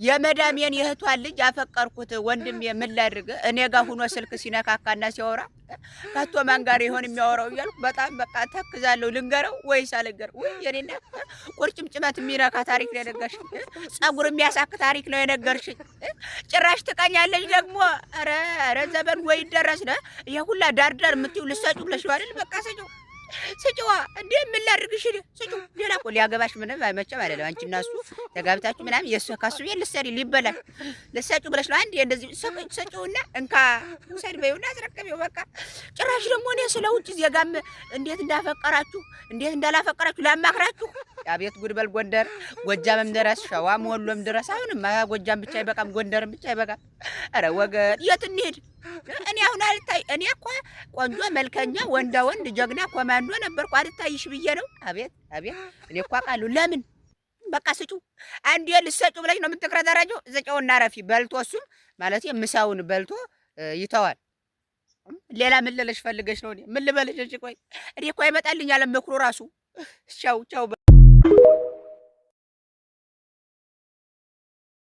የመዳሜን የእህቷን ልጅ አፈቀርኩት ወንድሜ፣ ምን ላድርግ? እኔ ጋር ሁኖ ስልክ ሲነካካና ሲያወራ ከቶ ማን ጋር ይሆን የሚያወራው እያልኩ በጣም በቃ ተክዛለሁ። ልንገረው ወይስ አልንገረው? ውይ የኔና ቁርጭምጭመት የሚነካ ታሪክ ነው የነገርሽኝ። ጸጉር የሚያሳክ ታሪክ ነው የነገርሽኝ። ጭራሽ ትቀኛለች ደግሞ። ኧረ ኧረ ዘመን ወይ ደረስነ። ይሄ ሁላ ዳርዳር የምትይው ልትሰጪው ብለሽ ነው አይደል? በቃ ስጪው ስጭዋ እንዴ፣ ምን ላድርግሽ? ስጭው። ሌላ እኮ ሊያገባሽ ምንም አይመቸም አይደለም። አንቺ እና እሱ ተጋብታችሁ ምናምን የእሱ ከሱ ቤት ልትሰሪ ሊበላሽ ልትሰጪው ብለሽ ነው። አንዴ እንደዚህ ስጭውና እንካ ውሰድ በይውና አስረክቢው በቃ። ጭራሽ ደግሞ እኔ ስለ ውጭ ዜጋም እንዴት እንዳፈቀራችሁ እንዴት እንዳላፈቀራችሁ ላማክራችሁ። አቤት ጉድበል ጎንደር፣ ጎጃምም ድረስ ሸዋም ወሎም ድረስ። አሁንም ጎጃም ብቻ አይበቃም፣ ጎንደርም ብቻ አይበቃም። ኧረ ወገን የት እንሂድ? እኔ አሁን አልታይ። እኔ እኮ ቆንጆ መልከኛ ወንዳ ወንድ ጀግና ኮማንዶ ነበርኩ። አልታይሽ ብዬ ነው። አቤት አቤት፣ እኔ እኮ አውቃለሁ። ለምን በቃ ስጩ፣ አንዴ ልትሰጩ ብለሽ ነው የምትቅረዘረጂው። ስጪውና ረፊ በልቶ እሱም ማለት ምሳውን በልቶ ይተዋል። ሌላ ምን ልልሽ ፈልገሽ ነው? እኔ ምን ልበልሽ? እሺ ቆይ እኔ እኮ አይመጣልኝ አለ ምክሩ ራሱ። ቻው ቻው።